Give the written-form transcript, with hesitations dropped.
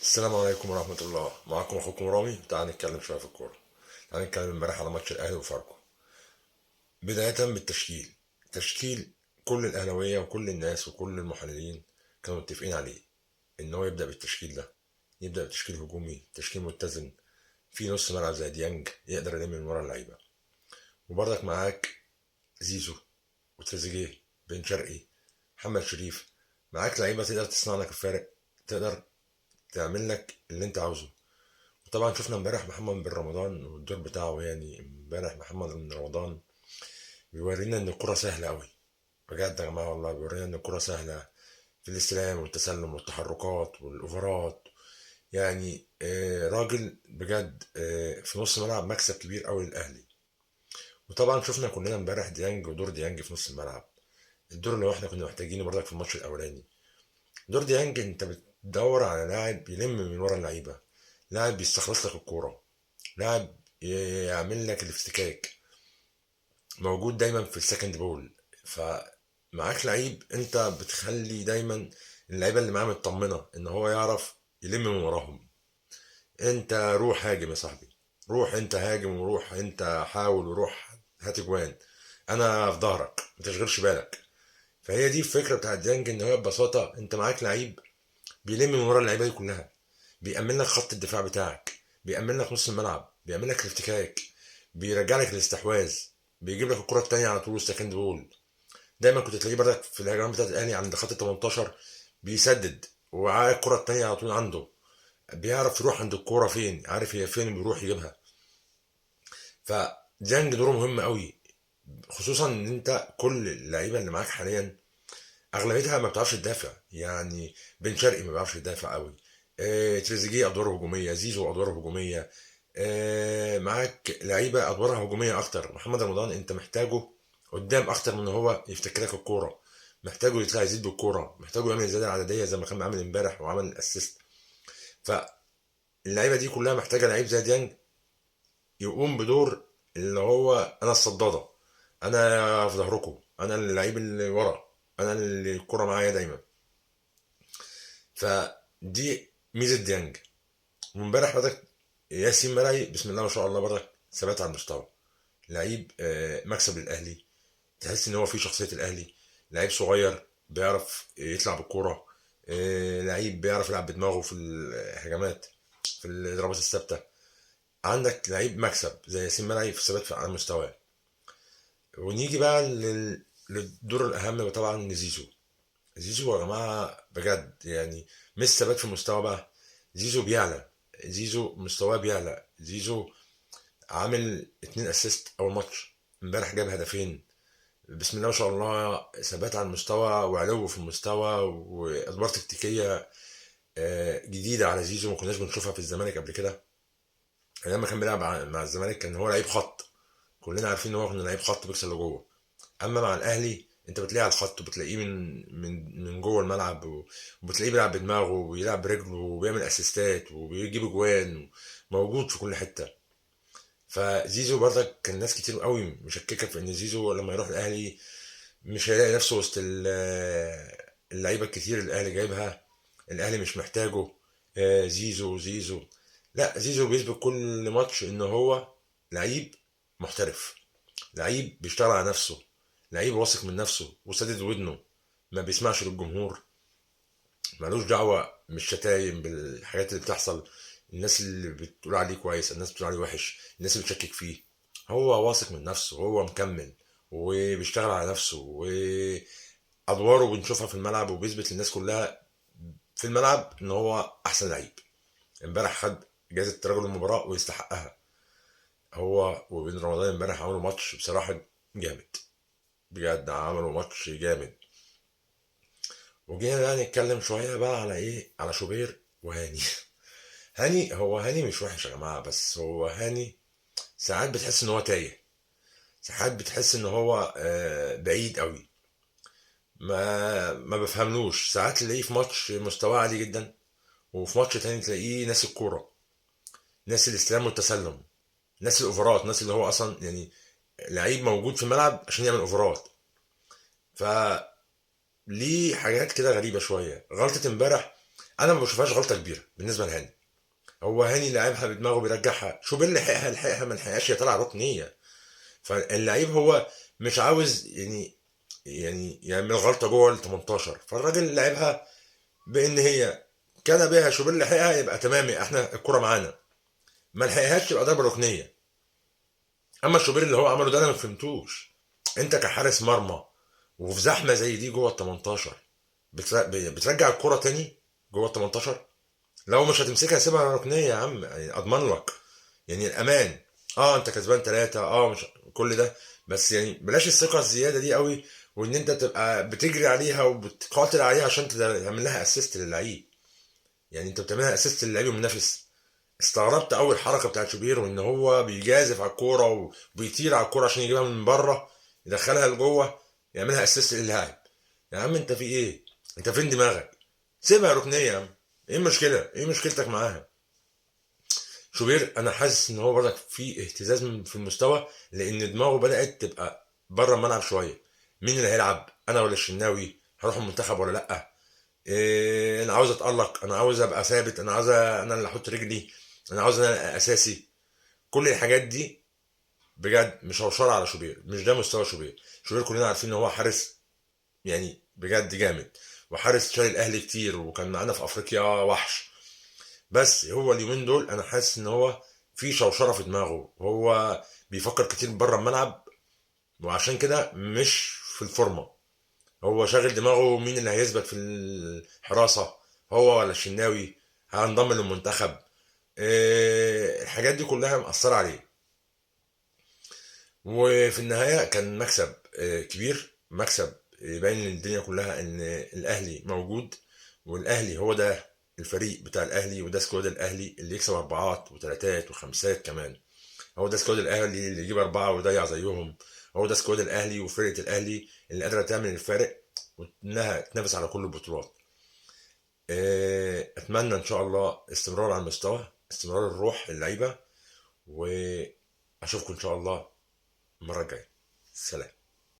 السلام عليكم ورحمة الله. معكم أخوكم رامي. تعال نتكلم شوية في الكورة. تعال نتكلم امبارح على ماتش الأهلي وفاركو. بداية بالتشكيل. تشكيل كل الأهلاوية وكل الناس وكل المحللين كانوا متفقين عليه، إن هو يبدأ بالتشكيل ده، يبدأ بتشكيل هجومي، تشكيل متزن في نص ملعب زي ديانج يقدر يلم من ورا اللعيبة، وبرضك معاك زيزو وتريزيجيه، بن شرقي، محمد شريف، معاك لعيبة تقدر تصنع لك الفارق، تقدر تعمل لك اللي انت عاوزه. وطبعا شفنا امبارح محمد بن رمضان والدور بتاعه، يعني امبارح محمد بن رمضان بيورينا ان الكرة سهلة قوي بجد يا جماعة، والله بيورينا ان الكرة سهلة في الاستلام والتسلم والتحركات والاوفرات. يعني راجل بجد، في نص ملعب مكسب كبير قوي للاهلي. وطبعا شفنا كلنا امبارح ديانج ودور ديانج في نص الملعب، الدور اللي احنا كنا محتاجينه برضك في الماتش الاولاني. دور ديانج انت بتدور على لاعب يلم من ورا اللعيبة، لاعب بيستخلص لك الكورة، لاعب يعمل لك الافتكاك، موجود دايما في ال second ball. فمعاك لعيب انت بتخلي دايما اللعيبة اللي معاه مطمنه ان هو يعرف يلم من وراهم. انت روح هاجم يا صاحبي، روح انت هاجم، وروح انت حاول، وروح هات اجوان، انا في ظهرك، ما تشغلش بالك. فهي دي الفكرة بتاعت ديانج، ان هو ببساطة انت معاك لعيب بيلم من ورا اللعيبة دي كلها، بيأمن لك خط الدفاع بتاعك، بيأمن لك نص الملعب، بيعمل لك الافتكاك، بيرجع لك الاستحواذ، بيجيب لك الكره الثانية على طول second ball. دايما كنت تلاقيه برضك في الهجمات بتاعت الاهلي عند خط 18 بيسدد، وعلى الكره الثانية على طول عنده، بيعرف يروح عند الكورة فين، عارف هي فين، بيروح يجيبها. فديانج دوره مهم قوي، خصوصا ان انت كل اللعيبة اللي معاك حاليا اغلبيتها ما بتعرفش تدافع. يعني بن شرقي ما بيعرفش يدافع قوي، تريزيجيه ادواره هجومية، زيزو ادواره هجومية، معاك لعيبة ادوارها هجومية اكتر. محمد رمضان انت محتاجه قدام اكتر من هو يفتكر لك الكورة، محتاجه يطلع يزيد بالكورة، محتاجه يعمل الزيادة العدديه زي ما كان عامل امبارح وعمل ال assist. فاللعيبه دي كلها محتاجه لعيب زي ديانج يقوم بدور اللي هو انا الصداده، انا في ظهركم، انا اللعيب اللي ورا، انا اللي الكرة معايا دايما. فدي ميزة ديانج. وامبارح برضك ياسين مرعي بسم الله ما شاء الله برضك ثبات على المستوى، لعيب مكسب للاهلي، تحس ان هو في شخصية الاهلي، لعيب صغير بيعرف يطلع بالكورة، لعيب بيعرف يلعب بدماغه في الهجمات، في الضربات الثابتة. عندك لعيب مكسب زي ياسين مرعي في ثبات على مستواه. ونيجي بقى للدور الاهم طبعا، زيزو. زيزو يا جماعة بجد يعني مش ثبات في المستوى بقى، زيزو بيعلى، زيزو مستواه بيعلى، زيزو عامل 2 assist اول ماتش، امبارح جاب هدفين، بسم الله ما شاء الله، ثبات على المستوى وعلو في المستوى وادوار تكتيكية جديدة على زيزو ما كناش بنشوفها في الزمالك قبل كده. لما كان بيلعب مع الزمالك كان هو لعيب خط، كلنا عارفين ان هو كان لعيب خط بيكسر لجوه. اما مع الاهلي انت بتلاقيه على الخط، وبتلاقيه من جوه الملعب، وبتلاقيه بيلعب بدماغه وبيلعب برجله وبيعمل اسيستات وبيجيب اجوان، موجود في كل حتة. فزيزو برضك كان ناس كتير قوي مشككه في ان زيزو لما يروح الاهلي مش هيلاقي نفسه وسط اللعيبة الكتير اللي الاهلي جايبها، الاهلي مش محتاجه، زيزو زيزو. لا، زيزو بيثبت كل ماتش ان هو لعيب محترف، لعيب بيشتغل على نفسه، لعيب واثق من نفسه وسدد ودنه، ما بيسمعش للجمهور، ملوش دعوه مش شتايم بالحاجات اللي بتحصل، الناس اللي بتقول عليه كويس، الناس بتقول عليه وحش، الناس اللي بتشكك فيه، هو واثق من نفسه، هو مكمل وبيشتغل على نفسه، وادواره بنشوفها في الملعب، وبيثبت للناس كلها في الملعب ان هو احسن لعيب. امبارح خد جائزة رجل المباراة ويستحقها، هو وبين رمضان امبارح عملوا ماتش بصراحة جامد، بجد عملوا ماتش جامد. وجينا بقى نتكلم شوية بقى على ايه، على شوبير وهاني. هاني هو هاني مش وحش يا جماعة، بس هو هاني ساعات بتحس ان هو تايه، ساعات بتحس ان هو بعيد قوي، ما بفهملوش. ساعات تلاقيه في ماتش مستواه عالي جدا، وفي ماتش تاني تلاقيه ناس الكورة، ناس الاستلام والتسلم، ناس الاوفرات، ناس اللي هو اصلا يعني لعيب موجود في الملعب عشان يعمل اوفرات. ف ليه حاجات كده غريبة شوية. غلطه امبارح انا ما بشوفهاش غلطه كبيرة بالنسبة لهاني. هو هاني لعبها بدماغه بيرجعها، شوبير لحقها لحقها، ما لحقهاش هي طالعه ركنيه. فاللعيب هو مش عاوز يعني يعمل غلطه جوه ال 18، فالراجل لعبها بان هي كان بها شوبير لحقها يبقى تمام، احنا الكره معانا، ما لحقهاش يبقى ضربه ركنيه. اما شوبير اللي هو عمله ده انا ما فهمتوش. انت كحارس مرمى وفي زحمة زي دي جوه ال 18 بترجع الكره تاني جوه ال 18؟ لو مش هتمسكها سيبها ركنيه يا عم، يعني اضمن لك يعني الامان. انت كسبان 3، مش كل ده، بس يعني بلاش الثقة الزيادة دي قوي، وان انت تبقى بتجري عليها وبتقاتل عليها عشان تعمل لها assist للعيب. يعني انت بتعملها assist للعيب المنافس. استغربت اول حركة بتاعت شوبير، وان هو بيجازف على الكورة وبيطير على الكورة عشان يجيبها من بره يدخلها لجوه يعملها assist للاعب. يا عم انت في ايه؟ انت فين دماغك؟ سيبها ركنيه يا عم، ايه المشكلة؟ ايه مشكلتك معاها؟ شوبير انا حاسس ان هو برضك في اهتزاز في المستوى، لان دماغه بدات تبقى بره الملعب شوية. مين اللي هيلعب؟ انا ولا الشناوي؟ هروح المنتخب ولا لا؟ إيه، انا عاوز اتالق، انا عاوز ابقى ثابت، انا عاوز انا اللي احط رجلي، انا عاوز انا اساسي. كل الحاجات دي بجد مش هوشره على شوبير، مش ده مستوى شوبير. شوبير كلنا عارفين ان هو حارس يعني بجد جامد، وحارس شايل الاهلي كتير، وكان معانا في افريقيا وحش. بس هو اليومين دول انا حاسس ان هو في شوشرة في دماغه، هو بيفكر كتير بره الملعب، وعشان كده مش في الفورمة. هو شاغل دماغه مين اللي هيثبت في الحراسة، هو ولا الشناوي، هينضم للمنتخب. الحاجات دي كلها مأثره عليه. وفي النهاية كان مكسب كبير، مكسب يبين للدنيا كلها ان الاهلي موجود، والاهلي هو ده الفريق بتاع الاهلي، وده squad الاهلي اللي يكسب 4 و3 و5 كمان. هو ده squad الاهلي اللي يجيب 4 ويضيع زيهم. هو ده squad الاهلي وفرقه الاهلي اللي قادرة تعمل الفارق وانها تنافس على كل البطولات. اتمنى ان شاء الله استمرار على المستوى، استمرار الروح اللعيبة، واشوفكم ان شاء الله المرة الجاية. سلام.